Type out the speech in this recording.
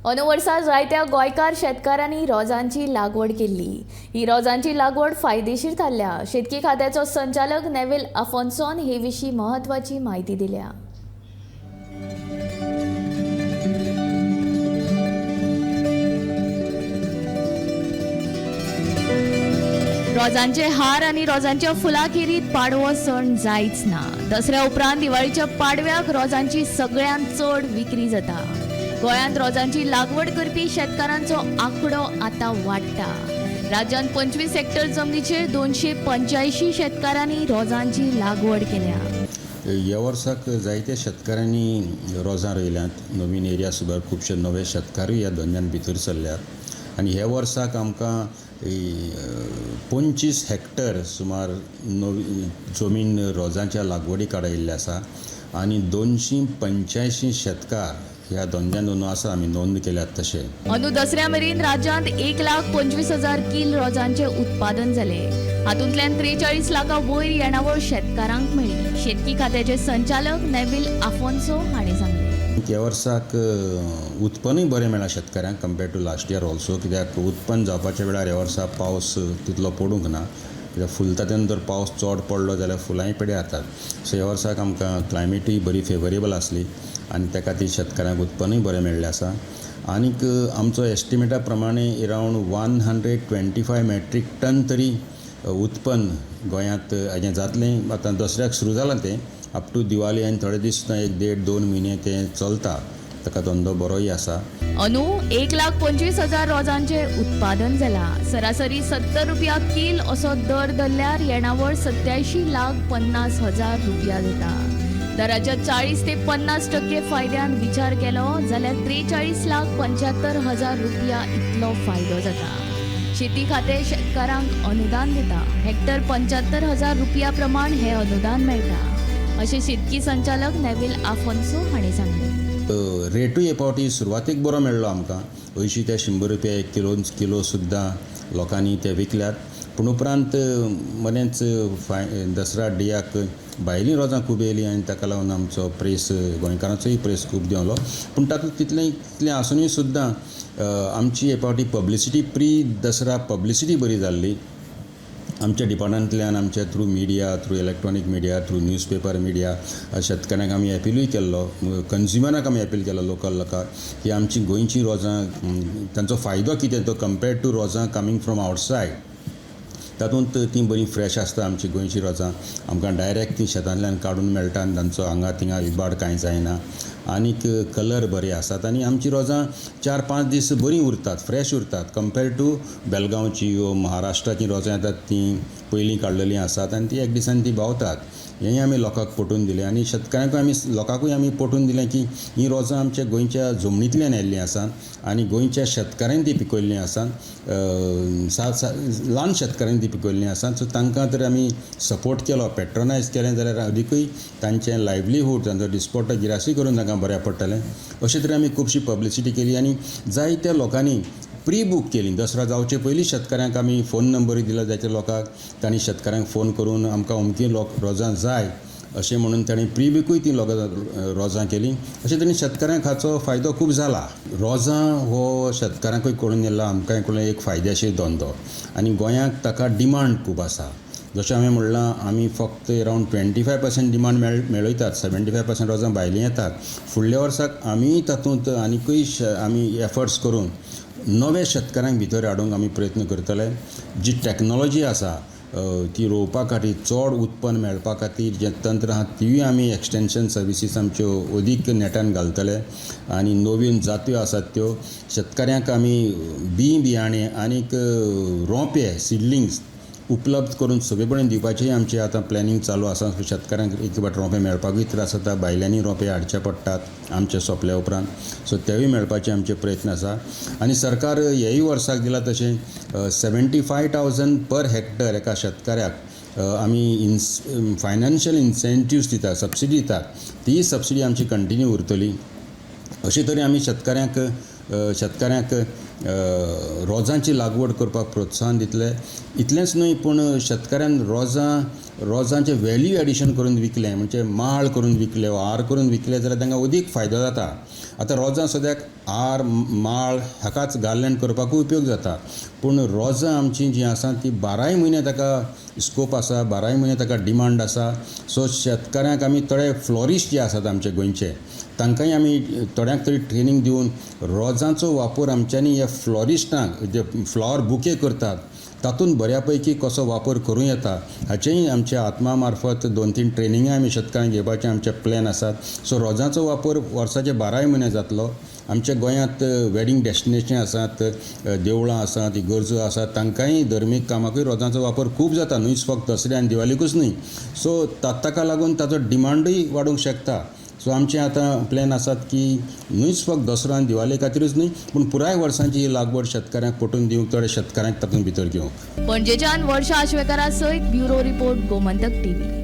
अंदू वर्सा जायत्या गोंयकार शेतकारांनी रोजांची लागवड केल्ली. ही रोजांची लागवड फायदेशीर थारल्या. शेतकी खात्याचो संचालक नेव्हिल आफोन्सोन हे विशीं म्हत्वाची म्हायती दिल्या. रोजांचे हार आनी रोजांच्या फुलां खेरीत पाडवो सण जायच ना. दसऱ्या उपरांत दिवाळीच्या पाडव्याक रोजांची सगळ्यांत चड विक्री जाता. गोंयांत रोजांची लागवड करपी शेतकारांचो आंकडो आतां वाडटा. राज्यांत 25 हेक्टर जमनीचेर 285 शेतकारांनी रोजांची लागवड केल्या. ह्या वर्साक जायत्या शेतकारांनी रोजां रोयल्यांत. नवीन एरिया सुद्दां खुबशे नवे शेतकारूय ह्या धंद्यान भितर सरल्यात आनी ह्या वर्साक आमकां 25 हेक्टर सुमार नवी जमीन रोजांच्या लागवडी काडयल्ली आसा आनी 285 शेतकार ह्या धंद्यान अंदू आसा, आमी नोंद केल्यात तशें. अंदू दसऱ्या मेरेन राज्यांत 1,25,000 कील रोजांचें उत्पादन जालें. हातूंतल्यान 43 लाखां वयर येणावळ शेतकारांक मेळ्ळी. शेतकी खात्याचे संचालक नेव्हिल आफोन्सो हांणी सांगलें, ह्या वर्साक उत्पन्नूय बरें मेळ्ळां शेतकाऱ्यांक compare to last year also, कित्याक उत्पन्न जावपाच्या वेळार ह्या वर्सा पावस तितलो पडूंक ना. कित्याक फुलता तेन्ना जर पावस चड पडलो जाल्यार फुलांय पेड्यार जातात. सो ह्या वर्साक आमकां क्लायमेटूय बरी फेवरेबल आसली आनी त्या खातीर शेतकाऱ्यांक उत्पन्नूय बरें मेळ्ळें आसा. आनीक आमचो एस्टिमेटा प्रमाणे अरावंड 125 मॅट्रीक टन तरी उत्पन्न गोंयांत हेजें जातलें. आतां दसऱ्याक सुरू जालां तें, अप टू दिवाळी आनी थोडे दीस सुद्दां 1-1.5-2 म्हयने तें चलता. ताका धंदो बरोय आसा. अंदू 1,25,000 रोजांचें उत्पादन जालां. सरासरी 70 रुपया कील असो दर धरल्यार येणावळ 87,50,000 रुपया जाता. दराच्या 40 ते 50% फायद्यान विचार केलो जाल्यार 43,75,000 रुपया इतलो फायदो जाता. शेती खातें शेतकारांक अनुदान दिता. हेक्टर 75,000 रुपया प्रमाण हें अनुदान मेळटा, अशें शेतकी संचालक नेव्हिल आफोन्सो हांणी सांगलें. रेटूय हे फावटी सुरवातीक बरो मेळ्ळो आमकां. 80 ते 100 रुपया एक किलो सुद्दां लोकांनी ते विकल्यात. पूण उपरांत मदेंच दसरा डेयाक भायलीं रोजां खूब येयलीं आनी ताका लागून आमचो प्रेस, गोंयकारांचोय प्रेस खूब देंवलो. पूण तातूंत तितलें तितलें आसुनूय सुद्दां आमची हे फावटी पब्लिसिटी, प्री दसरा पब्लिसिटी बरी जाल्ली. आमच्या डिपार्टमेंटांतल्यान आमच्या through media, through electronic media, through newspaper media शेतकाऱ्यांक आमी एपिलूय केल्लो, कंज्युमराक आमी एपील केलो, लोकल लोकांक, की आमची गोंयची रोजां तांचो फायदो कितें तो कंपेर्ड टू रोजां कमींग फ्रॉम आवटसायड. तातूंत तीं बरीं फ्रेश आसता. आमची गोंयची रोजां आमकां डायरेक्ट तीं शेतांतल्यान काडून मेळटा आनी तांचो हांगा थिंगा इबाड कांय जायना आनीक कलर बरे आसात आनी आमची रोजां 4-5 दीस बरीं उरतात, फ्रेश उरतात कंपेर्ड टू बेलगांवची वो महाराष्ट्राचीं रोजां येतात तीं पयलीं काडलेलीं आसात आनी ती एक दिसान ती भावतात. हेंय आमी लोकांक पटोवन दिलें आनी शेतकारांकूय आमी, लोकांकूय आमी पटोवन दिलें की हीं रोजां आमच्या गोंयच्या जमनींतल्यान आयिल्लीं आसात आनी गोंयच्या शेतकारांनी तीं पिकयल्लीं आसात, ल्हान शेतकारांनी ती पिकयल्लीं आसात. सो तांकां तर आमी सपोर्ट केलो, पेट्रोनायज केलें जाल्यार अदिकूय तांचें लायवलीहूड, तांचो डिस्पोर्टो गिरासूय करून तांकां बऱ्याक पडटलें. अशे तरेन आमी खुबशी पब्लिसिटी केली आनी जायत्या लोकांनी प्री बूक केली. दसरा जावचे पयलीं शेतकाऱ्यांक आमी फोन नंबरूय दिलो जायत्या लोकांक. तांणी शेतकाऱ्यांक फोन करून आमकां अमकी लोक रोजां जाय अशें म्हणून तांणी प्री बुकूय ती लोकां रोजां केली. अशें तरेन शेतकाऱ्यांक हाचो फायदो खूब जाला. रोजां हो शेतकारांकूय कळून येयला, आमकांय कळून एक फायदेशीर धंदो आनी गोंयांक ताका डिमांड खूब आसा. जशें हांवें म्हणलां, आमी फक्त अरावंड 25% डिमांड मेळयतात, 75% रोजां भायलीं येतात. फुडल्या वर्साक आमी तातूंत आनिकूय आमी एफर्ट्स करून नवे शेतकारांक भितर हाडूंक आमी प्रयत्न करतले. जी टॅक्नोलॉजी आसा ती रोवपा खातीर, चड उत्पन्न मेळपा खातीर जें तंत्र आहा तिवूय आमी एक्सटेंशन सर्विसीस आमच्यो अदीक नेटान घालतले आनी नवीन जात्यो आसात त्यो शेतकाऱ्यांक आमी बीं बियाणे आनीक रोंपे, सिडलिंग्स उपलब्ध करून सगळे दिवपाचें आमचें आतां प्लॅनिंग चालू आसा. शेतकाऱ्यांक एक फावट रोंपे मेळपाकूय त्रास जाता, भायल्यांनी रोंपे हाडचे पडटात आमचे सोंपल्या उपरांत. सो तेवूय मेळपाचे आमचे प्रयत्न आसा. आनी सरकार ह्याय वर्साक दिला तशें 75,000 पर हेक्टर एका शेतकाऱ्याक आमी फायनान्शियल इन्सेंटिव्स दितात, सबसिडी दितात. तीय सबसिडी आमची कंटिन्यू उरतली. अशे तरेन आमी शेतकाऱ्यांक शेतकाऱ्यांक रोजांची लागवड करपाक प्रोत्साहन दितले. इतलेंच न्हय पूण शेतकाऱ्यान रोजांचें वेल्यू एडिशन करून विकलें म्हणजे माळ करून विकले वा हार करून विकले जाल्यार तांकां अदीक फायदो जाता. आतां रोजां सद्याक हार माळ हाकाच गार्लँड करपाकूय उपयोग जाता, पूण रोजां आमचीं जीं आसा तीं बाराय म्हयने ताका स्कोप आसा, बाराय म्हयने ताका डिमांड आसा. सो शेतकाऱ्यांक आमी थोडे फ्लोरिस्ट जे आसात आमचे गोंयचे तांकांय आमी थोड्यांक तरी ट्रेनींग दिवन रोजांचो वापर आमच्यांनी ह्या फ्लोरिस्टांक जे फ्लावर बुके करतात तातूंत बऱ्या पैकी कसो वापर करूं येता हाचेंय आमच्या आत्मा मार्फत 2-3 ट्रेनिंगां आमी शेतकारांक घेवपाचे आमचे प्लॅन आसात. सो रोजांचो वापर वर्साचे बाराय म्हयने जातलो. आमच्या गोंयांत वेडींग डेस्टिनेशन आसात, देवळां आसात, इगर्जो आसात, तांकांय धर्मीक कामाकूय रोजांचो वापर खूब जाता, न्हूच फक्त दसऱ्या आनी दिवाळीकूच न्हय. सो ताका लागून ताचो डिमांडूय वाडूंक शकता. सो आमचे आतां प्लॅन आसात की न्हूच फक्त दसरो आनी दिवाळे खातीरूच न्हय पूण पुराय वर्सांची ही लागवड शेतकाऱ्यांक पटोवन दिवंक, थोड्या शेतकाऱ्यांक तातूंत भितर घेवंक. पणजेच्यान वर्षा आश्वेकरा सयत ब्युरो रिपोर्ट, गोमंतक टीव्ही.